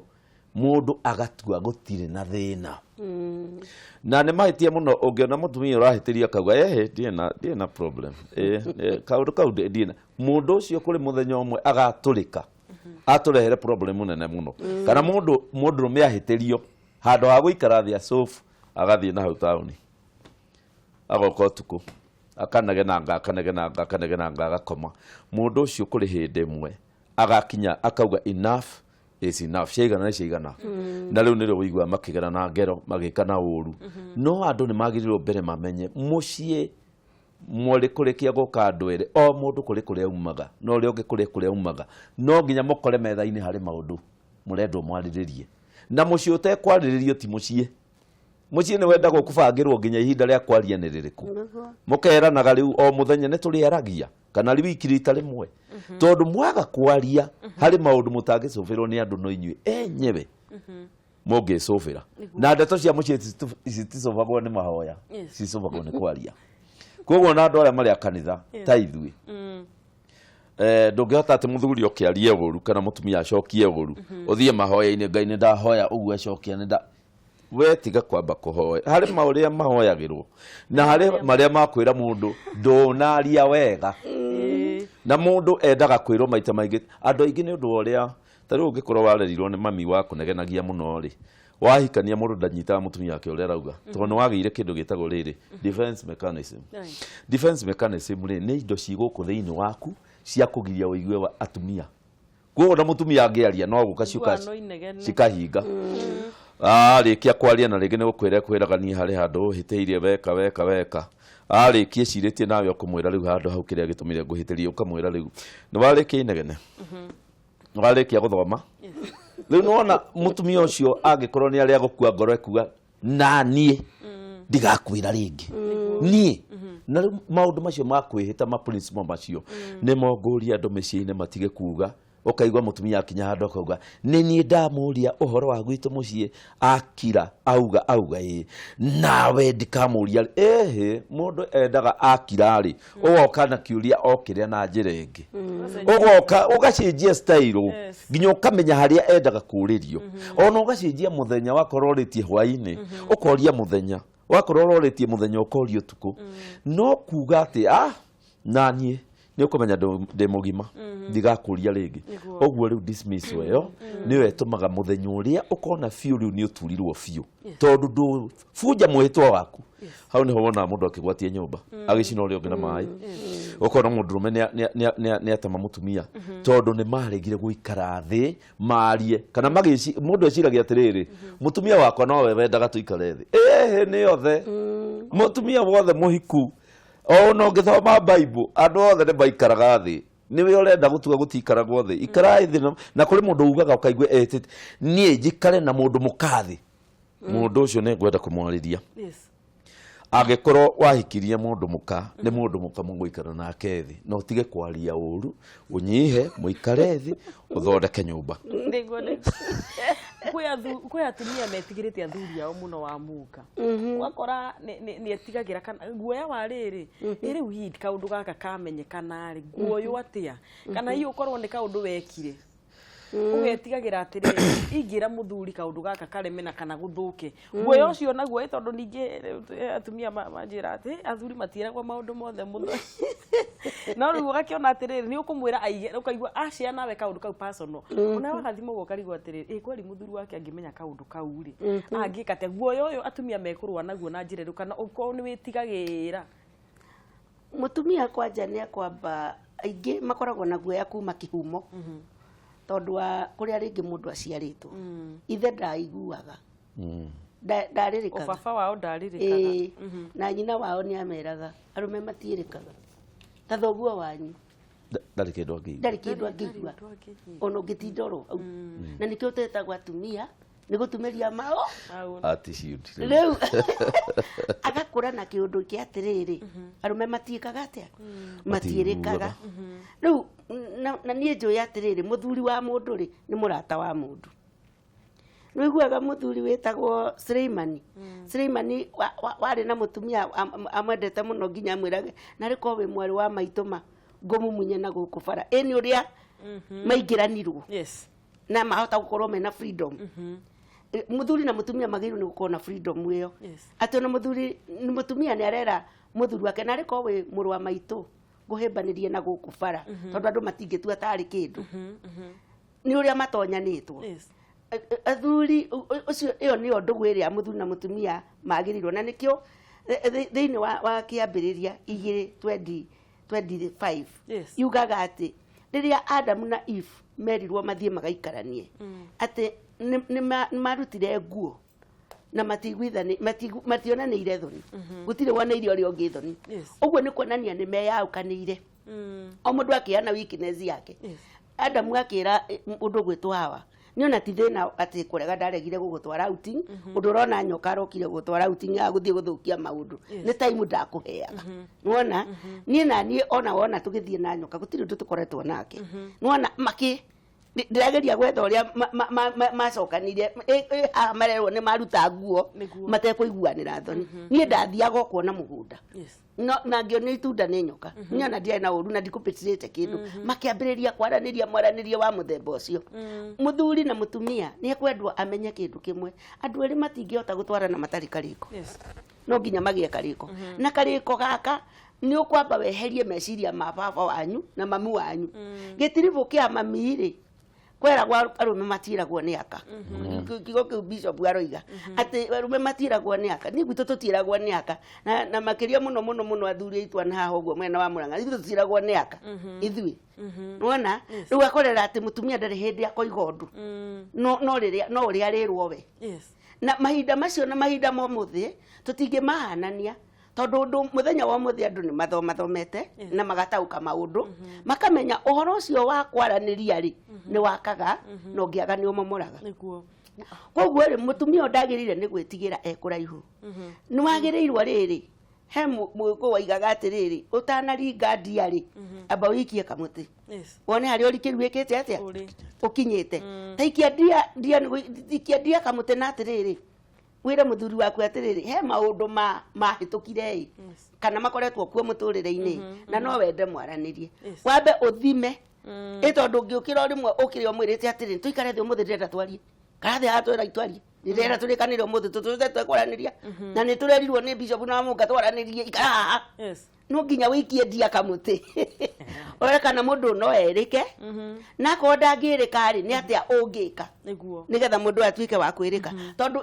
[SPEAKER 2] mũndũ agatua gũtirĩ na thĩna. Na nĩ mahĩtia mũno ũngĩona mũtumia ũrahĩtĩria akauga, "Ehe, ndirĩ na problem, kaũndũ kau ndirĩ na mũndũ ũcio." Kũrĩ mũthenya ũmwe agatũrĩka atũrehere problem nene mũno. Kana mũndũ mũndũrũme ahĩtĩrio, handũ ha gũikara thĩ acobu, agathiĩ na hau taũni, agoka ũtukũ, akanegenanga, akanegenanga, akanegenanga, agakoma. Mũndũ ũcio kũrĩ hĩndĩ ĩmwe agakinya akauga, "Enough is enough, ciaigana nĩ ciaigana." Na rĩu nĩrĩo wĩiguaga makĩgera na ngero, magĩka na ũru. No andũ nĩ magĩrĩirwo mbere mamenye mũciĩ mwarĩ kũrĩkia gũka andũ erĩ, o mũndũ kũrĩ kũrĩa aumaga na ũrĩa ũngĩ kũrĩ kũrĩa aumaga, no nginya mũkore metha-inĩ harĩ maũndũ mũrendwo mwarĩrĩrie. Na mũciĩ ũtekwarĩrĩrio ti mũciĩ. Mũciĩ nĩ wendagwo kũbangĩrwo nginya ihinda rĩa kwaria nĩ rĩrĩkũ, mũkeranaga rĩu o mũthenya nĩ tũrĩaragia kana wiki rita rĩmwe, tondũ mwaga kwaria harĩ maũndũ mũtangĩcũbĩrwo nĩ andũ, no inyuĩ enyewe mũngĩcũbĩra. Na ndeto cia mũciĩ citicũbagwo nĩ mahoya, cicũbagwo nĩ kwaria. Koguo na andũ arĩa marĩ a kanitha ta ithuĩ, ndũngĩhota atĩ mũthuri ũkĩarie ũru kana mũtumia acokie ũru, ũthiĩ mahoya-inĩ, "Ngai, nĩ ndahoya ũguo acokia nĩ nda." We tiga kwamba kũhoya. Harĩ maũrĩa mahoyagĩrwo na harĩ marĩa makwĩra mũndũ ndũnaria wega, na mũndũ endaga kwĩrwo maita maingĩ. Andũ aingĩ nĩ ũndũ wa ũrĩa ta rĩu ũngĩkorwo warerirwo nĩ mami wa kũnegenagia mũno rĩ, wahikania mũndũ ndanyitaga mũtumia wake ũrĩa arauga, tondũ nĩ wagĩire kĩndũ gĩtagwo rĩrĩ defense mechanism. Defense mechanism rĩ, nĩ indo ci gũkũ thĩinĩ waku cia kũgiria ũigue wa atumia. Koguo na mũtumia angĩaria no gũka ciũka
[SPEAKER 1] Iguano inegene.
[SPEAKER 2] cikahinga. Arĩkia kwaria na rĩngĩ nĩ gũkwĩra kwĩraga niĩ harĩ handũ ũhĩtĩirie, weka weka weka. Arĩkia ecirĩtie nawe ũkũmwĩra rĩu handũ hau kĩrĩa gĩtũmire ngũhĩtĩrie, ũkamwĩra rĩu nĩ warĩkia inegene, nĩ warĩkia gũthoma. Rĩu nĩwona mũtumia ũcio angĩkorwo nĩ arĩa gũkua ngoro ekuga na niĩ ndigakwĩra rĩngĩ niĩ. Na rĩu maũndũ macio ma kwĩhĩta, ma principle macio nĩmo ngũria andũ mĩciĩ-inĩ matige kuga. Ũkaigua mũtumia akinya handũ akauga, nĩ niĩ ndamũria ũhoro wa gwitũ mũciĩ, akira auga auga ĩĩ, nawe ndikamũria ĩhĩ. Mũndũ endaga akira rĩ, ũgoka na kĩũria o kĩrĩa na njĩra ĩngĩ, ũgoka ũgacenjia style, nginya ũkamenya harĩa endaga kũrĩrio, ona ũgacenjia mũthenya. Wakorwo ũrĩtie hwaĩ-inĩ, ũkoria mũthenya, wakorwo ũrorĩtie mũthenya, ũkoria ũtukũ. No kuga atĩ ah, na niĩ nĩ ũkũmenya ndĩ mũgima, ndigakũria rĩngĩ. Ũguo rĩu dismiss ĩyo nĩyo ĩtũmaga mũthenya ũrĩa ũkona biũ rĩu nĩ ũturirwo biũ, tondũ ndũbunja mwĩhĩtwa waku. Hau nĩho wonaga mũndũ akĩgwatia nyũmba, agĩcina ũrĩa ũngĩ na maĩ, ũkona mũndũrũme nĩ atema mũtumia tondũ nĩ maregire gũikara thĩ marie. Kana magĩci mũndũ eciragia atĩrĩrĩ, mũtumia wakwa nowe wendaga tũikare thĩ. Ĩhĩ, nĩ othe, mũtumia wothe mũhiku, ona ũngĩthoma Bible, andũ othe nĩ maikaraga thĩ. Nĩwe ũrenda gũtua gũtiikaragwo thĩ. Ikarai thĩ. Na kũrĩ mũndũ ugaga ũkaigua etĩte, niĩ njikare na mũndũ mũkathĩ, mũndũ ũcio nĩ ngwenda kũmwarĩria. Angĩkorwo wahikirie mũndũ mũka, nĩ mũndũ mũka mũgũikara nake thĩ, na ũtige kwaria ũru, ũnyihe, mũikare thĩ, ũthondeke nyũmba.
[SPEAKER 1] Nĩguo nĩguo. Kwĩ atumia metigĩrĩte athuri ao mũno wa muka, ũgakora nĩ etigagĩra kana guoya wa rĩrĩ, ĩ rĩu hihi kaũndũ gaka kamenyekana rĩ, nguoywo atĩa? Kana hihi ũkorwo nĩ kaũndũ wekire, ũgetigagĩra atĩrĩrĩ, ingĩra mũthuri kaũndũ gaka kareme na kana gũthũke. Guoya ũcio naguo ĩ, tondũ ningĩ atumia manjĩra atĩ athuri matiĩragwo maũndũ mothe mũno, no rĩu ũgakĩona atĩrĩrĩ, nĩ ũkũmwĩra aige, ũkaigua acia nawe kaũndũ kau personal, ona wagathima ũguo ũkarigwo atĩrĩrĩ, ĩ kweri mũthuri wake angĩmenya kaũndũ kau rĩ, angĩka atĩa? Guoya ũyũ atumia mekũrũa naguo na njĩra ĩrĩkũ, kana ũkorwo nĩ wĩtigagĩra?
[SPEAKER 3] Mũtumia kwanja nĩ akwamba, aingĩ makoragwo na guoya kuma kĩhumo, tondũ wa kũrĩa rĩngĩ mũndũ aciarĩtwo, ithe ndaiguaga, ndarĩrĩkaga.
[SPEAKER 1] Baba wao ndarĩrĩkaga.
[SPEAKER 3] Ĩĩ, na nyina wao nĩ ameraga arũme matiĩrĩkaga, ta thoguo wanyu
[SPEAKER 2] Ndarĩ kĩndũ angĩigua.
[SPEAKER 3] Ndarĩ kĩndũ angĩigua ona ũngĩtinda oro hau. Na nĩkĩo tetagwo atumia nĩ gũtumĩria mao.
[SPEAKER 2] Attitude.
[SPEAKER 3] Rĩu agakũra na kĩũndũ kĩa atĩrĩrĩ, arũme matiĩkaga atĩa? Matiĩrĩkaga. Rĩu na niĩ njũĩ atĩrĩrĩ, mũthuri wa mũndũ rĩ, nĩ mũrata wa mũndũ. Nĩũiguaga mũthuri wĩtagwo Suleimani? Suleimani warĩ na mũtumia amwendete mũno, nginya amwĩrage, narĩ korwo wĩ mwarĩ wa maitũ ma ngũmumunye na gũkũ bara. Ĩ nĩ ũrĩa maingĩranirwo na mahota gũkorwo mena freedom. Mũthuri na mũtumia magĩrĩirwo nĩ gũkorwo na freedom ĩyo, atĩ ona mũthuri mũtumia nĩ arera mũthuri wake, narĩ korwo wĩ mũrũ wa maitũ ngũhĩmbanĩrie na gũkũ bara, tondũ andũ matingĩtua tarĩ kĩndũ nĩ ũrĩa matonyanĩtwo. Athuri ũcio, ĩyo nĩyo ndũgũ ĩrĩa mũthuri na mũtumia magĩrĩirwo, na nĩkĩo thĩinĩ wa kĩambĩrĩria 2:25 yugaga atĩ rĩrĩa Adamu na Eve merirwo mathiĩ magaikaranie, atĩ nĩ marutire nguo na mationanĩire thoni, gũtirĩ woneire ũrĩa ũngĩ thoni. Ũguo nĩ kuonania nĩ meyaũkanĩire, o mũndũ akĩana weakness yake. Adamu akĩra mũndũ ũgwĩtwo Hawa, nĩ ona ti thĩna atĩ kũrega ndaregire gũgũtwara outing, ũndũ ũrona nyoka arokire gũgũtwara outing ya gũthiĩ gũthũkia maũndũ, nĩ time ndakũheaga. Nĩwona niĩ na niĩ ona wona tũgĩthiĩ na nyoka, gũtirĩ ũndũ tũkoretwo nake. Nĩwona makĩ ndĩrageria gwetha ũrĩa macokanire haha marerwo nĩ maruta nguo matekũiguanĩra thoni. Niĩ ndathiaga o kuona mũgũnda, no na ngĩonio itunda nĩ nyoka. Niĩ ona ndiarĩ na ũru na ndikũpĩtĩrĩte kĩndũ. Makĩambĩrĩria kwaranĩria mwaranĩrie wa mũthemba ũcio. Mũthuri na mũtumia nĩ ekwendwo amenye kĩndũ kĩmwe, andũ erĩ matingĩhota gũtwarana matarĩ karĩko. No nginya magĩe karĩko, na karĩko gaka nĩ ũkwamba weherie meciria ma baba wanyu na mamu wanyu. Gĩtiribũ kĩa mami rĩ, Kweragwo arũme matiragwo nĩ aka. Kiugo kĩu bishop aroiga atĩ arũme matiragwo nĩ aka, niĩ gwitũ tũtiragwo nĩ aka, na makĩria mũno mũno mũno athuri aitũ ana haha ũguo mwena wa Murang'a, ithuĩ tũtiragwo nĩ aka ithuĩ. Nĩwona rĩu akorera atĩ mũtumia ndarĩ hĩndĩ akoiga ũndũ, no no rĩrĩa no ũrĩa arĩrwo we. Na mahinda macio na mahinda ma ũmũthĩ tũtingĩmahanania, tondũ ũndũ mũthenya wa ũmũthĩ andũ nĩ mathomathomete na magataũka maũndũ, makamenya ũhoro ũcio wa kwaranĩria rĩ nĩ wakaga, na ũngĩaga nĩ ũmomoraga. Koguo rĩ, mũtumia ũyũ ndagĩrĩire nĩ gwĩtigĩra e kũraihu. Nĩ wagĩrĩirwo rĩrĩ, he mũgĩkũyũ waigaga atĩrĩrĩ, ũtanaringa ndia rĩ, amba ũikie kamũtĩ wone harĩa ũrikĩru wĩkĩte atĩa ũkinyĩte. Ta ikia ndia, ndia ikia ndia kamũtĩ, na atĩrĩrĩ, wĩre mũthuri waku atĩrĩrĩ, he maũndũ ma mahĩtũkire ĩ kana makoretwo kuo mũtũrĩre-inĩ na no wende mwaranĩrie. Wambe ũthime ĩ, tondũ ũngĩũkĩra o rĩmwe ũkĩre ũmwĩrĩte atĩrĩ, tũikare thĩ ũmũthĩ, ndĩrenda twarie, karathĩ haha twĩra twarie, ndĩrenda tũrĩkanĩre ũmũthĩ tũtũrĩte twekwaranĩria, na nĩ tũrerirwo nĩ bishop na mũnga twaranĩrie, ikara haha. No nginya wĩikie ndia kamũtĩ ũrore kana mũndũ no erĩke, na akorwo ndangĩrĩka rĩ, nĩ atĩa ũngĩka nĩgetha mũndũ atuĩke wa kwĩrĩka? Tondũ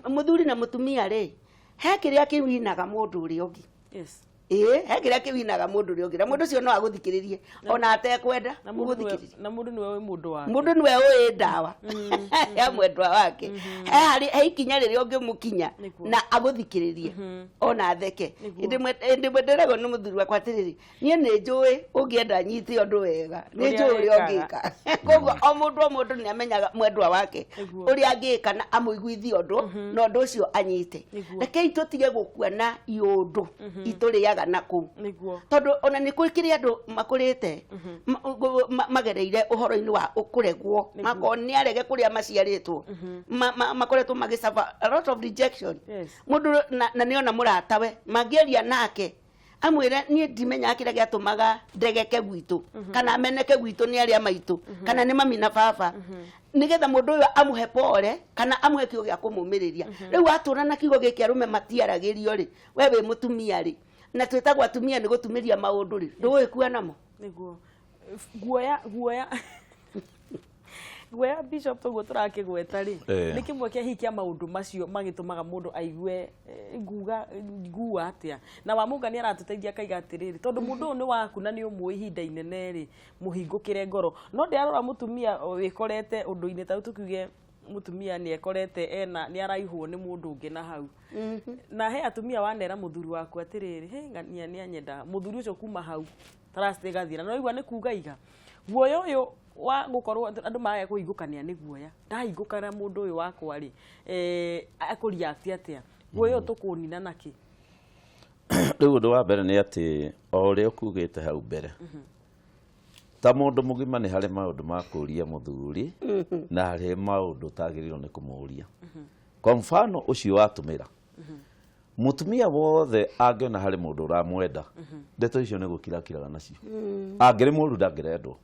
[SPEAKER 3] mũthuri na mũtumia rĩ, he kĩrĩa kĩwinaga mũndũ ũrĩa ũngĩ. Ĩĩ, he kĩrĩa kĩwinaga mũndũ ũrĩa ũngĩ, na mũndũ ũcio no agũthikĩrĩrie ona atekwenda
[SPEAKER 1] Na mũndũ nĩwe,
[SPEAKER 3] gũgũthikĩrĩria.
[SPEAKER 1] Na mũndũ nĩwe wĩ mũndũ wake.
[SPEAKER 3] Mũndũ nĩwe ũĩ ndawa ya mwendwa wake. He harĩ he ikinya rĩrĩa ũngĩmũkinya na agũthikĩrĩrie ona atheke. Hĩndĩ ĩmwe ndĩragwo nĩ mũthuri wakwa atĩrĩrĩ, niĩ nĩ njũĩ ũngĩenda nyite ũndũ wega, nĩ
[SPEAKER 1] Ũrĩa
[SPEAKER 3] njũĩ ũrĩa
[SPEAKER 1] wĩkaga.
[SPEAKER 3] ũngĩka. Koguo o mũndũ o mũndũ nĩ amenyaga mwendwa wake ũrĩa angĩka na amũiguithie ũndũ na ũndũ ũcio anyite. Rekei tũtige gũkua na iũndũ itũrĩaga na kũu, tondũ ona nĩ kũrĩ andũ makũrĩte magereire ũhoro-inĩ wa kũregwo, makorwo nĩ arege kũrĩa maciarĩtwo, makoretwo magĩsuffer a lot of rejection. Mũndũ na nĩona mũratawe mangĩaria nake amwĩre, niĩ ndimenyaga kĩrĩa gĩatũmaga ndegeke gwitũ kana meneke gwitũ nĩ arĩa maitũ kana nĩ mami na baba, nĩgetha mũndũ ũyũ amũhe pole kana amũhe kiugo gĩa kũmũmĩrĩria. Rĩu atũra na kiugo gĩkĩ, arũme matiaragĩrio rĩ, we wĩ mũtumia rĩ, na twĩtagwo atumia nĩ gũtumĩria maũndũ rĩ, ndũgũgĩkua namo.
[SPEAKER 1] Nĩguo guoya, guoya, guoya, bishop, toguo tũrakĩgweta rĩ, nĩ kĩmwe kĩa hihi kĩa maũndũ macio magĩtũmaga mũndũ aigue nguga ngua atĩa. Na Wamũnga nĩ aratũteithia akaiga atĩrĩrĩ, tondũ mũndũ ũyũ nĩ waku na nĩ ũmũĩ ihinda inene rĩ, mũhingũkĩre ngoro. No ndĩrarora mũtumia wĩkorete ũndũ-inĩ ta rĩu, tũkiuge mũtumia nĩ ekorete ena nĩ araihwo nĩ mũndũ ũngĩ na hau, na he atumia wanera mũthuri waku atĩrĩrĩ, he ng'ania nĩ anyendaga mũthuri ũcio, kuma hau trust ĩgathira. Na waigua nĩ kuga iga guoya ũyũ wa gũkorwo andũ maraga kũhingũkania nĩ guoya, ndahingũkana mũndũ ũyũ wakwa rĩ, akũreact atĩa? Guoya ũyũ tũkũnina nakĩ?
[SPEAKER 2] Rĩu ũndũ wa mbere nĩ atĩ o ũrĩa ũkugĩte hau mbere, ta mũndũ mũgima nĩ harĩ maũndũ ma kũũria mũthuri na harĩ maũndũ ũtagĩrĩirwo nĩ kũmũũria. Kwa mfano ũcio watũmĩra, mũtumia wothe angĩona harĩ mũndũ ũramwenda, ndeto icio nĩ gũkirakiraga nacio. Angĩrĩ mũru ndangĩrendwo.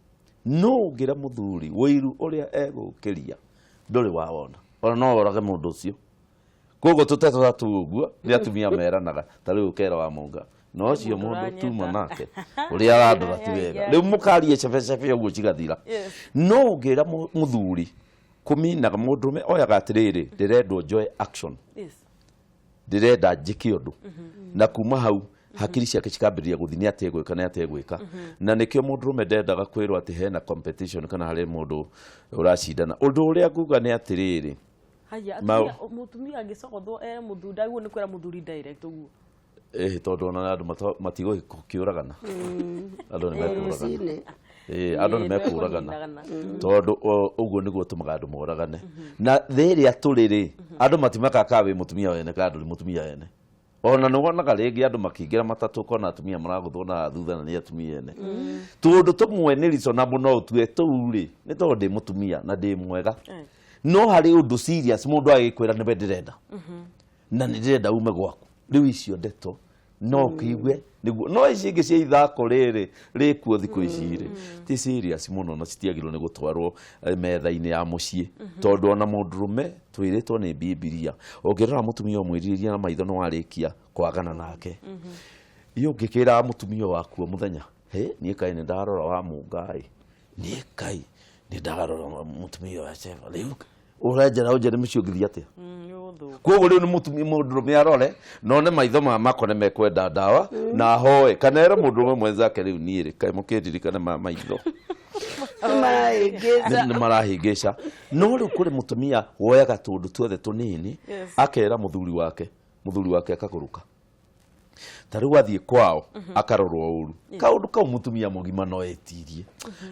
[SPEAKER 2] No ũngĩra mũthuri ũiru ũrĩa egũkĩria ndũrĩ wawona, ona no orage mũndũ ũcio. Koguo tũteto ta ũguo nĩ atumia meranaga, ta rĩu ũkera wa mũnga na ũcio
[SPEAKER 1] Mũndũ
[SPEAKER 2] mũndũ
[SPEAKER 1] ũranyenda.
[SPEAKER 2] tuma nake ũrĩa arandora ti wega, rĩu mũkarie cebecebe ũguo cigathira. No ũngĩra mũthuri kũminaga mũndũrũme oyaga atĩrĩrĩ, ndĩrendwo njoe action, ndĩrenda njĩke ũndũ, na kuma hau hakiri ciake cikambĩrĩria gũthiĩ nĩ atĩa egwĩka, nĩ atĩa egwĩka. Na nĩkĩo mũndũrũme ndendaga kwĩrwo atĩ hena competition kana harĩ mũndũ ũracindana. Ũndũ ũrĩa nguga nĩ atĩrĩrĩ,
[SPEAKER 1] Haya, atumia, mũtumia angĩcogothwo ere mũthuri, ndagĩrĩirwo nĩ kwĩra mũthuri direct ũguo?
[SPEAKER 2] Ĩhĩ, tondũ ona andũ matigũkĩũragana, andũ nĩ mekũragana.
[SPEAKER 3] Rũcinĩ.
[SPEAKER 2] Ĩĩ, andũ nĩ
[SPEAKER 1] Ĩĩ,
[SPEAKER 2] mekũragana.
[SPEAKER 1] nĩmekũnyitagana.
[SPEAKER 2] Tondũ ũguo nĩguo tũmaga andũ moragane. Na thĩ ĩrĩa tũrĩ rĩ, andũ matimakaga kana wĩ mũtumia wene kana ndũrĩ mũtumia wene. Ona nĩ wonaga rĩngĩ andũ makĩingĩra matatũ, ũkona atumia maragũthwo na thutha na nĩ atumia ene. Tũndũ tũmwe nĩ reasonable, no ũtue tũu rĩ, nĩ tondũ ndĩ mũtumia na ndĩ mwega. No harĩ ũndũ serious mũndũ agĩkwĩra nĩwe ndĩrenda na nĩ ndĩrenda ume gwaku, rĩu icio ndeto no ũkĩigue nĩguo. No ici ingĩ cia ithako rĩrĩ rĩkuo thikũ ici rĩ, ti serious mũno na citiagĩrĩirwo nĩ gũtwarwo metha-inĩ ya mũciĩ, tondũ ona mũndũrũme twĩrĩtwo nĩ Bibilia, ũngĩrora mũtumia ũmwĩrirĩria na maitho nĩ warĩkia kwagana nake. Iyo ũngĩkĩra mũtumia waku o mũthenya, he niĩ kaĩ nĩ ndarora wa mũngai, niĩ kaĩ Nĩ ndagarũra mũtumia wa Sheva. Rĩu ũrenjera ũnjere mũciĩ ũngĩthiĩ atĩa? Koguo rĩu nĩ mũtumia mũndũrũme arore none maitho ma mako nĩ mekwenda ndawa na ahoe kana ere mũndũrũme mwenzake rĩu niĩ rĩ kaĩ mũkĩndirikane ma maitho.
[SPEAKER 3] Nĩ
[SPEAKER 2] marahĩngĩca. No rĩu kũrĩ mũtumia woyaga tũndũ tuothe tũnini akera mũthuri wake, mũthuri wake akagũrũka. Ta rĩu athiĩ kwao akarorwo ũru. Kaũndũ kau mũtumia mũgima no etirie.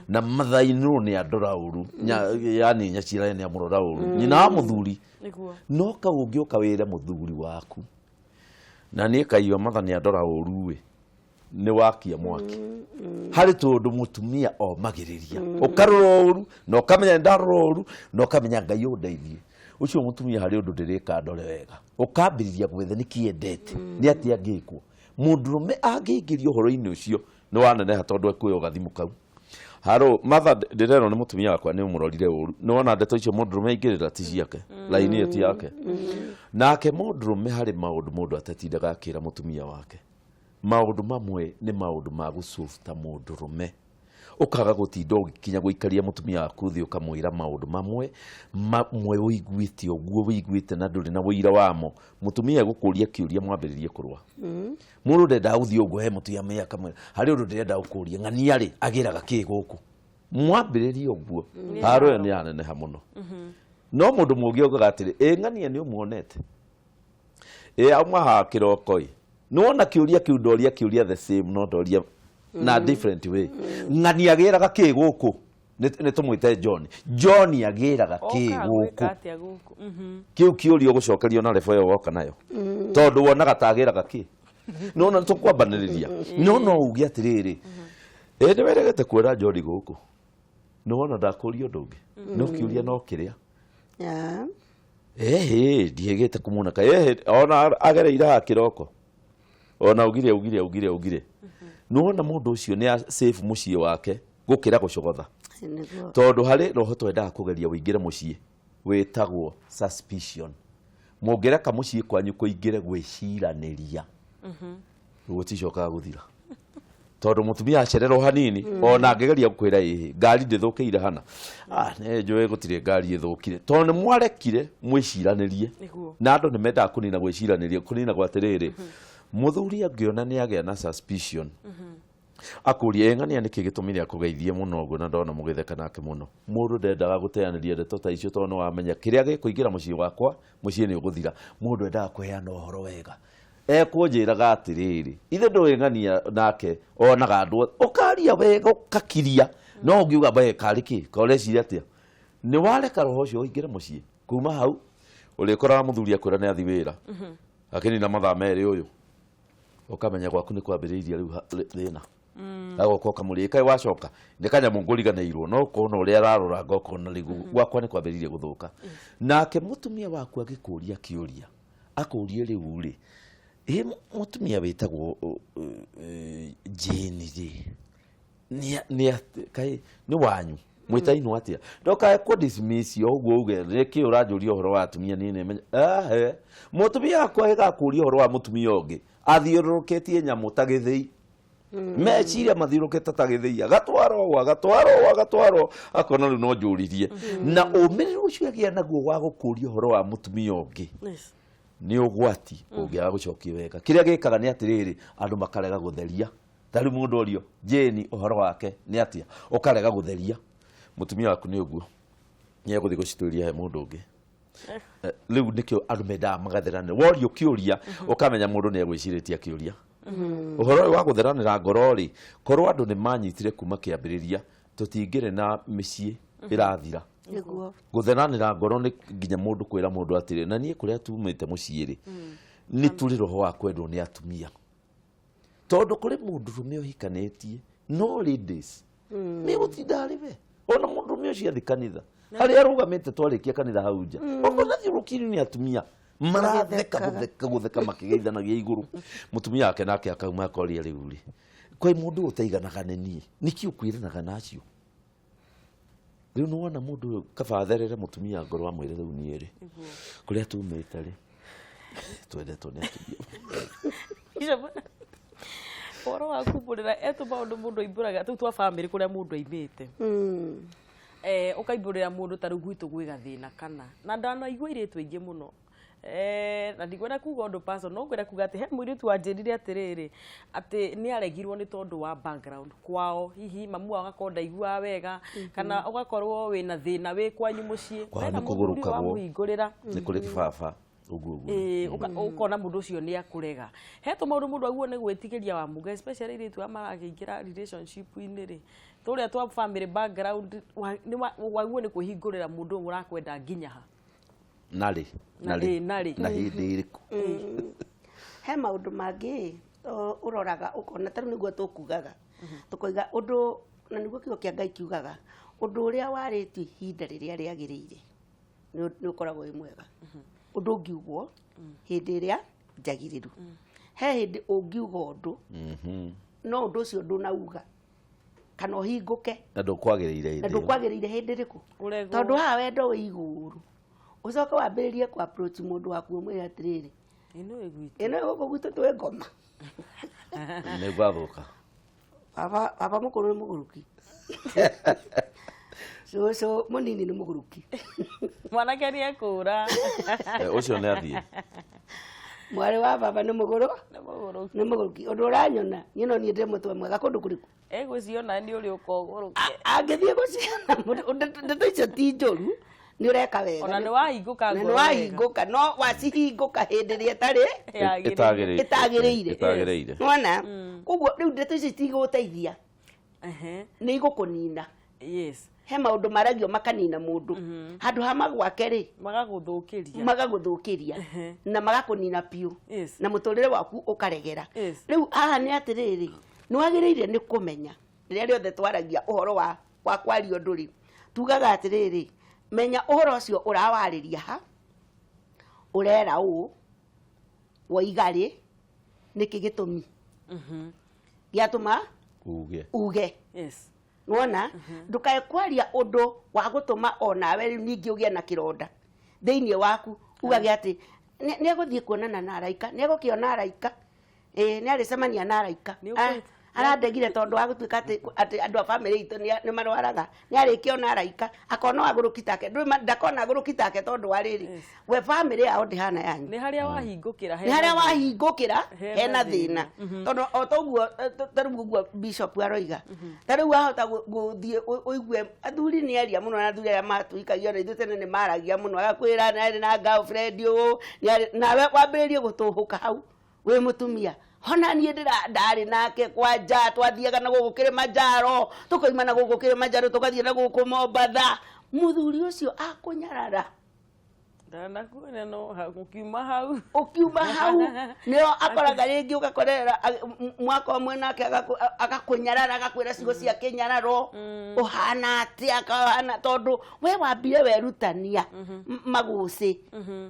[SPEAKER 2] Na mathainũ nĩ andora ũru. Yani nyaciara nĩ amũrora ũru. Nyina wa mũthuri. No kau ũngĩũka wĩre mũthuri waku. Na niĩ kaiyua matha nĩ andora ũru ĩ. Nĩ wakia mwaki. Harĩ tũndũ mũtumia omagĩrĩria. Ũkarora ũru na ũkamenya nĩ ndarora ũru na ũkamenya Ngai ũndeithie. Ũcio mũtumia harĩ ũndũ ndĩrĩka ndore wega. Ũkambĩrĩria gwetha nĩkĩ endete. Nĩ atĩa angĩkwo. Mũndũrũme angĩingĩria ũhoro-inĩ ũcio nĩ waneneha tondũ ekuoya gathimũ kau. Haro Martha ndĩrerwo nĩ mũtumia wakwa nĩ ũmũrorire ũru. Nĩ wona ndeto icio mũndũrũme aingĩrĩra ti ciake. Raini ĩyo ti yake. Nake mũndũrũme harĩ maũndũ mũndũ atatindaga akĩra mũtumia wake. Maũndũ mamwe nĩ maũndũ ma gũcũta mũndũrũme. Ũkaga gũtinda ũgĩkinya gũikaria mũtumia waku thĩ ũkamwĩra maũndũ mamwe mamwe ũiguĩte ũguo ũiguĩte na ndũrĩ na ũira wamo. Mũtumia egũkũria kĩũria mwambĩrĩrie kũrũa. Mũndũ ndendaga gũthiĩ ũguo he mũtumia akamwĩra harĩ ũndũ ndĩrenda gũkũria ng'ania rĩ agĩraga kĩ gũkũ. Mwambĩrĩrie ũguo haro ĩyo nĩ yaneneha mũno. No mũndũ mũũgĩ augaga atĩrĩ ĩ ng'ania nĩ ũmuonete? Ĩ auma haha kĩroko ĩ. Nĩ wona kĩũria kĩu ndoria kĩũria the same no ndoria na different way. Ng'ania agĩraga kĩ gũkũ? Nĩ tũmwĩte John. John agĩraga kĩ gũkũ? Kĩu kĩũria ũgũcokerio na level ĩyo woka nayo. Tondũ wonaga ta agĩraga kĩ? No na tũkwambanĩrĩria. No no uge atĩrĩrĩ. Ĩ nĩ wĩrĩgĩte kuona John gũkũ? Nĩ wona ndakũria ũndũ ũngĩ. No kĩũria no kĩrĩa. Ĩhĩ ndiĩgĩte kũmuona ka ĩhĩ ona agereire haha kĩroko. Ona augire augire augire augire. Nĩ wona mũndũ ũcio nĩ save mũciĩ wake gũkĩra gũcogotha. Tondũ harĩ roho twendaga kũgeria ũingĩre mũciĩ wĩtagwo suspicion. Mũngĩreka mũciĩ kwanyu kũingĩre gwĩciranĩria. Gũticokaga gũthira. Tondũ mũtumia acererwo hanini ona angĩgeria gũkwĩra ĩhĩ ngari ndĩthũkĩire hana. Ah nĩ njũĩ gũtirĩ ngari ĩthũkire. Tondũ nĩ mwarekire mwĩciranĩrie. Na andũ nĩ mendaga kũnina gwĩciranĩria kũninagwo atĩrĩrĩ. Mũthuri angĩona nĩ agĩa na suspicion. Akũrie ng'ania nĩkĩ gĩtũmire akũgeithie mũno ũguo na ndona mũgĩtheka nake mũno. Mũndũ ndendaga gũteanĩria ndeto ta icio tondũ nĩ wamenya kĩrĩa gĩkũingĩra mũciĩ wakwa mũciĩ nĩ ũgũthira. Mũndũ endaga kũheana ũhoro wega. Ekũnjĩraga atĩrĩrĩ ithe ndũĩ ng'ania nake onaga andũ othe ũkaria wega ũkakiria no ũngiuga we karĩ kĩ ka ũreciria atĩa nĩ wareka roho ũcio ũingĩre mũciĩ kuma hau ũrĩkoraga mũthuri akwĩra nĩ athi wĩra akĩnina mathaa merĩ ũyũ ũkamenya gwaku nĩ kwambĩrĩirie rĩu thĩna agoka ũkamũria ĩkaĩ wacoka nĩ kanyamũ ngũriganĩirwo no ũkona ũrĩa ararora ngokona rĩu gwakwa nĩ kwambĩrĩirie gũthũka nake mũtumia waku agĩkũria kĩũria akũrie rĩu rĩ ĩ mũtumia wĩtagwo Jane rĩ nĩ nĩ wanyu mwĩtainwo atĩa ndokae kũ dismiss ũguo uge nĩkĩ ũranjũria ũhoro wa atumia niĩ nĩmenya ahe mũtumia wakwa ĩgakũria ũhoro wa mũtumia ũngĩ athiũrũrũkĩtie nyamũ ta gĩthĩi meciria mathiũrũrũkĩte ta gĩthĩi agatwarwo agatwarwo agatwarwo akona rĩu no njũririe na ũmĩrĩru ũcio agĩa naguo wa gũkũria ũhoro wa mũtumia ũngĩ nĩ ũgwati ũngĩaga gũcokia wega kĩrĩa gĩkaga nĩ atĩrĩrĩ andũ makarega gũtheria ta rĩu mũndũ orio Jane ũhoro wake nĩ atĩa ũkarega gũtheria mũtumia waku nĩ ũguo nĩ egũthiĩ gũcituĩria he mũndũ ũngĩ Rĩu nĩkĩo andũ mendaga magatheranĩra worio kĩũria ũkamenya mũndũ nĩ egwĩcirĩtie kĩũria ũhoro ũyũ wa gũtheranĩra ngoro rĩ korwo andũ nĩ manyitire kuma kĩambĩrĩria tũtingĩrĩ na mĩciĩ ĩrathira
[SPEAKER 3] Nĩguo.
[SPEAKER 2] Gũtheranĩra ngoro nĩ nginya mũndũ kwĩra mũndũ atĩrĩ na niĩ kũrĩa tumĩte mũciĩ rĩ nĩ tũrĩ roho wa kwendwo nĩ atumia tondũ kũrĩ mũndũrũme ũhikanĩtie no ladies nĩ gũtinda arĩ we ona mũndũrũme ũcio athi kanitha harĩa arũgamĩte twarĩkia kanitha hau nja ũkona thiũrũkĩirio nĩ atumia maratheka gũtheka gũtheka makĩgeithanagia igũrũ mũtumia wake nake akauma akoria rĩu rĩ kwĩ mũndũ ũtaiganaga nĩ niĩ nĩkĩ ũkwĩranaga na acio rĩu nĩ wona mũndũ ũyũ kaba atherere mũtumia ngoro amwĩre rĩu niĩ rĩ kũrĩa tumĩte rĩ twendetwo nĩ atumia.
[SPEAKER 1] Ũhoro wa kumbũrĩra etũ maũndũ mũndũ aimbũraga tũu twa bamĩrĩ kũrĩa mũndũ aimĩte. Ũkaimbũrĩra mũndũ ta rĩu gwitũ gwĩ gathĩna kana na ndanaigua airĩtu aingĩ mũno. Na ndikwenda kuga ũndũ personal, no ngwenda kuga atĩ he mũirĩtu wanjĩrire atĩrĩrĩ, atĩ nĩ aregirwo nĩ tondũ wa background kwao, hihi mamu wao agakorwo ndaiguaga wega, kana ũgakorwo wĩna thĩna wĩ kwanyu mũciĩ.
[SPEAKER 2] Kwao nĩ kũgũrũkagwo.
[SPEAKER 1] Wamũhingũrĩra.
[SPEAKER 2] Nĩ kũrĩ kĩbaba ũguo ũguo.
[SPEAKER 1] Ũkona mũndũ ũcio nĩ akũrega. He tũmaũndũ mũndũ aguo nĩ gwĩtigĩria wa mũga, especially airĩtu aya marakĩingĩra relationship-inĩ rĩ, tũrĩa twa family background, waguo nĩ kwĩhingũrĩra mũndũ ũyũ ũrakwenda nginya ha.
[SPEAKER 2] Narĩ.
[SPEAKER 1] Narĩ. Narĩ.
[SPEAKER 2] Na hĩndĩ ĩrĩkũ?
[SPEAKER 3] He maũndũ mangĩ ũroraga ũkona ta rĩu nĩguo tũkugaga, tũkoiga ũndũ, na nĩguo kiugo kĩa Ngai kiugaga, ũndũ ũrĩa warĩtio ihinda rĩrĩa rĩagĩrĩire nĩ ũkoragwo wĩ mwega. Ũndũ ũngiugwo hĩndĩ ĩrĩa njagĩrĩru. He hĩndĩ ũngiuga ũndũ, no ũndũ ũcio ndũnauga kana ũhingũke.
[SPEAKER 2] Na ndũkwagĩrĩire
[SPEAKER 3] na
[SPEAKER 2] hĩndĩ ĩyo.
[SPEAKER 3] Ndũkwagĩrĩire hĩndĩ ĩrĩkũ?
[SPEAKER 1] Ũregwo.
[SPEAKER 3] Tondũ haha wendo wĩ igũrũ, ũcoke wambĩrĩrie kũ approach mũndũ waku ũmwĩre atĩrĩrĩ,
[SPEAKER 1] Ĩno ĩ gwitũ.
[SPEAKER 3] Ĩno gũkũ gwitũ twĩ ngoma.
[SPEAKER 2] Nĩ gwathũka.
[SPEAKER 3] Baba mũkũrũ nĩ mũgũrũki, cũcũ mũnini nĩ mũgũrũki.
[SPEAKER 1] Mwanake nĩ ekũra.
[SPEAKER 2] Ũcio nĩ athiĩ.
[SPEAKER 3] Mwarĩ wa baba nĩ mũgũrũ.
[SPEAKER 1] Nĩ mũgũrũki.
[SPEAKER 3] Nĩ mũgũrũki. Ũndũ ũranyona niĩ no niĩ ndĩ mũtwe mwega kũndũ kũrĩkũ?
[SPEAKER 1] Egũciona nĩ ũrĩ ũkogũrũke.
[SPEAKER 3] Angĩthiĩ gũciona ndeto icio ti njũru, nĩ ũreka wega.
[SPEAKER 1] Ona nĩ wahingũka
[SPEAKER 3] Na nĩ
[SPEAKER 1] ngoro wega.
[SPEAKER 3] Wahingũka, no wacihingũka hĩndĩ ĩrĩa ĩtarĩ
[SPEAKER 1] Yagĩrĩire.
[SPEAKER 2] Ĩtagĩrĩire.
[SPEAKER 3] Ĩtagĩrĩire.
[SPEAKER 2] Ĩtagĩrĩire.
[SPEAKER 3] Nĩwona? Koguo rĩu ndeto icio itigũgũteithia, nĩ igũkũnina. He maũndũ maragio makanina mũndũ handũ ha magwake rĩ,
[SPEAKER 1] Magagũthũkĩria.
[SPEAKER 3] Magagũthũkĩria na magakũnina biũ, na mũtũrĩre waku ũkaregera. Rĩu haha nĩ atĩrĩrĩ, nĩ wagĩrĩire nĩ kũmenya rĩrĩa rĩothe twaragia ũhoro wa kwaria ũndũ rĩ, tugaga atĩrĩrĩ, menya ũhoro ũcio ũrawarĩria ha, ũrera ũũ, woiga rĩ, nĩkĩ gĩtũmi gĩatũma
[SPEAKER 2] uge.
[SPEAKER 3] Uge. Nĩwona, ndũkae kwaria ũndũ wa gũtũma onawe rĩu ningĩ ũgĩe na kĩronda thĩinĩ waku, ugage atĩ nĩ egũthiĩ kuonana na araika, nĩ egũkĩona araika, ĩĩ, nĩ arĩcemania na araika.
[SPEAKER 1] Nĩ
[SPEAKER 3] Arandegire tondũ wa gũtuĩka atĩ andũ a bamĩrĩ itũ nĩ marwaraga, nĩ arĩkĩona araika, akona agũrũki take. Ndũĩ ndakona agũrũki take tondũ wa rĩrĩ, we bamĩrĩ yao ndĩhana yanyu.
[SPEAKER 1] Nĩ harĩa wahingũkĩra.
[SPEAKER 3] Nĩ harĩa wahingũkĩra
[SPEAKER 1] Hena
[SPEAKER 3] hena
[SPEAKER 1] thĩna.
[SPEAKER 3] Thĩna, tondũ o toguo ta rĩu ũguo bishop aroiga, ta rĩu wahota gũthiĩ ũigue athuri nĩ aria mũno, na athuri arĩa matũikagia ona ithuĩ tene nĩ maragia mũno, agakwĩra nĩ arĩ na girlfriend ũũ, nawe wambĩrĩrie gũtũhũka hau wĩ mũtumia, hona niĩ ndarĩ nake kwanja, twathiaga na gũkũ Kilimanjaro, tũkoima na gũkũ Kilimanjaro tũgathiĩ na gũkũ Mombatha, mũthuri ũcio akũnyarara.
[SPEAKER 1] Ndanakuona no ũkiuma hau.
[SPEAKER 3] Ũkiuma hau nĩo akoraga rĩngĩ ũgakorera mwaka ũmwe nake agakũnyarara, agakwĩra ciugo cia kĩnyararo, ũhana atĩa, kahana, tondũ we wambire werutania magũcĩ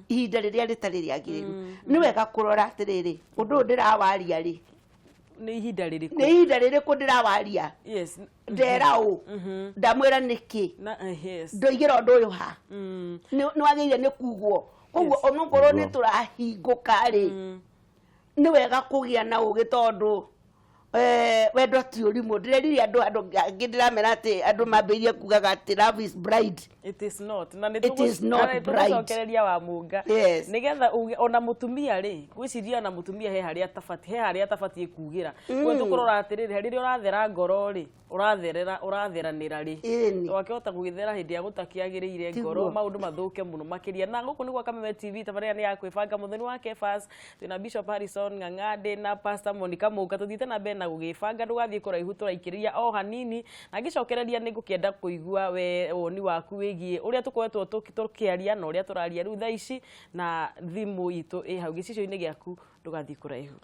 [SPEAKER 3] ihinda rĩrĩa rĩtarĩ rĩagĩrĩru. Nĩ wega kũrora atĩrĩrĩ, ũndũ ũyũ ndĩrawaria rĩ,
[SPEAKER 1] Nĩ ihinda rĩrĩkũ?
[SPEAKER 3] Nĩ ihinda rĩrĩkũ ndĩrawaria? Ndera ũ, ndamwĩra nĩkĩ?
[SPEAKER 1] Na yes.
[SPEAKER 3] Ndoigĩra ũndũ ũyũ ha nĩ wagĩrĩire nĩ kugwo. Koguo onokorwo nĩ tũrahingũka rĩ, nĩ wega kũgĩa na ũgĩ, tondũ wendo ti ũrimũ. Ndĩrerire andũ angĩ, ndĩramera atĩ andũ mambĩrĩrie kugaga atĩ love is blind.
[SPEAKER 1] It is not. Na nĩ
[SPEAKER 3] It is not
[SPEAKER 1] na nĩ
[SPEAKER 3] blind.
[SPEAKER 1] tũgũcokereria wa mũnga. Nĩgetha uge ona mũtumia rĩ, ngwĩciria ona mũtumia he harĩa atabatiĩ, he harĩa atabatiĩ kugĩra. Koguo tũkũrora atĩrĩrĩ, rĩrĩa ũrathera ngoro rĩ, ũratherera, ũratheranĩra rĩ, wakĩhota gũgĩthera hĩndĩ ya gũtakĩagĩrĩire ngoro, maũndũ mathũke mũno makĩria. Na gũkũ nĩ gwa Kameme TV, tabarĩra nĩ ya kwĩbanga, mũthoni wa Kefas, twĩna Bishop Harrison Ng'ang'a na Pastor Monica Mũnga, tũthiĩte na mbere na gũgĩbanga, ndũgathiĩ kũraihu, tũraikĩrĩria o hanini, na ngĩcokereria nĩ ngũkĩenda kũigua we woni waku wĩgiĩ ũrĩa tũkoretwo tũkĩaria na ũrĩa tũraria rĩu thaa ici, na thimũ itũ ĩ hau gĩcicio-inĩ gĩaku, ndũgathiĩ kũraihu.